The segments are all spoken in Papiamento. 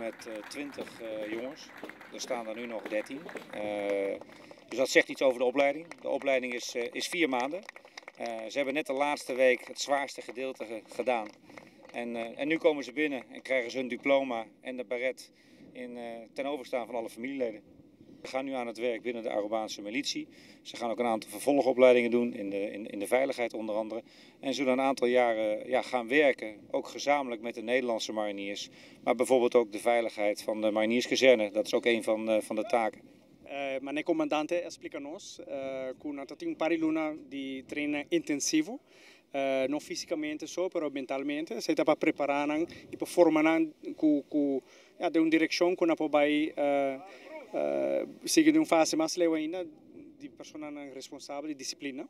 Met 20 jongens. Er staan er nu nog 13. Dus dat zegt iets over de opleiding. De opleiding is 4 maanden. Ze hebben net de laatste week het zwaarste gedeelte gedaan. En nu komen ze binnen en krijgen ze hun diploma en de baret ten overstaan van alle familieleden. Ze gaan nu aan het werk binnen de Arubaanse militie. Ze gaan ook een aantal vervolgopleidingen doen, in de veiligheid onder andere. En zullen een aantal jaren, ja, gaan werken, ook gezamenlijk met de Nederlandse mariniers. Maar bijvoorbeeld ook de veiligheid van de marinierskazerne, dat is ook een van de taken. Manera comandante a splica nos, cu nan tin un par di luna di training intensivo, no fisicamente so, pero mentalmente, esey ta pa prepara nan y pa forma nan cu, ja, den un direccion cu nan por bay sigui den un fase mas leu ainda di persona responsabel y disciplina.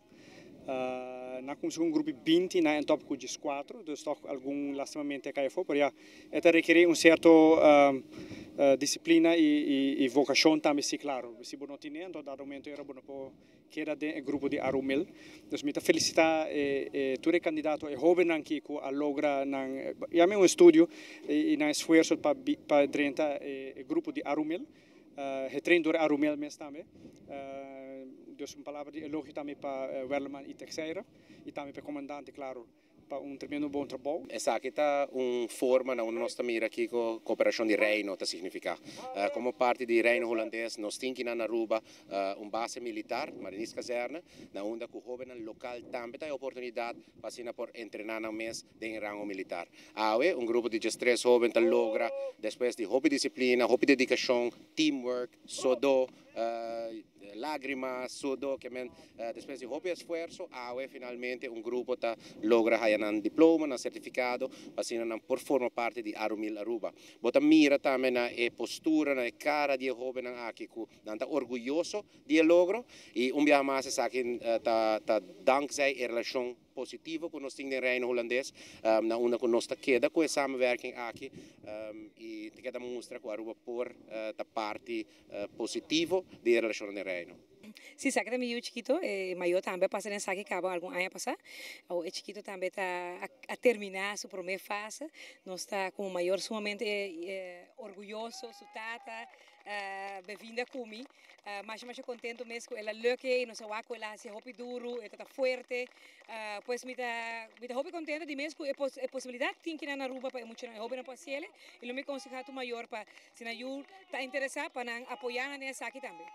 Nan a cuminsa un grupo 20 nan a end up cu 4, dus toch algun lastimamente a cay afo, pero ja, e rekeri un cierto disciplina y vocacion tambe, si, claro. Si bo no tin, anto dado momento era bo no por keda den grupo di Arumil. Dus mi ta felicita tur candidato y hobennan cu a logra nan, ja, un estudio y nan esfuerso pa drenta e grupo di Arumil. Getraind door Arumil mes tambe. Dus un palabra di elogio tambe pa Werleman y Texeira y tambe pa comandante, claro, pa un tremendo bon trabou. Esaki ta un forma na unda nos ta mira kico cooperacion di Reino ta significa. Como parti di Reino Hulandes, nos tin na Aruba un base militar, Marinierskazerne, na unda cu hobennan local tambe tin oportunidad pa asina por entrena nan mes den rango militar. Awe, un grupo di 3 hoben ta logra, despues di hopi disciplina, hopi dedicacion, teamwork, sodo, lagrima, sodo, kiermen, despues di hopi esfuerso, awe finalmente un grupo ta logra haya nan diploma, nan certificado, pa asina nan por forma parti di Arumil Aruba. Bo ta mira tambe na e postura, na e cara di hobennan aki, cu nan ta orguyoso di e logro, y un biaha mas esaki ta dankzij e relacion positivo cu nos tin den Reino Hulandes, na unda cu nos ta keda cu e samenwerking aki, y ta keda mustra cu Aruba por ta parti positivo di relacion den Reino. Si, esaki tambe e chikito, mayor tambe a pasa den esaki caba algun aña pasa. E chikito tambe ta a termina su prome fase. Nos ta como mayor sumamente orguyoso, su tata, bevinda cu mi. Mas mas contento mes cu el a lukt e y nos a wak cu el a haci hopi duro, e ta fuerte. Pues mi ta hopi contento di mes cu e posibilidad tin aki na Aruba pa mucha hobennan por haci'e y lo mi conseha tur mayor pa si nan ta interesa pa nan apoya nan esaki tambe.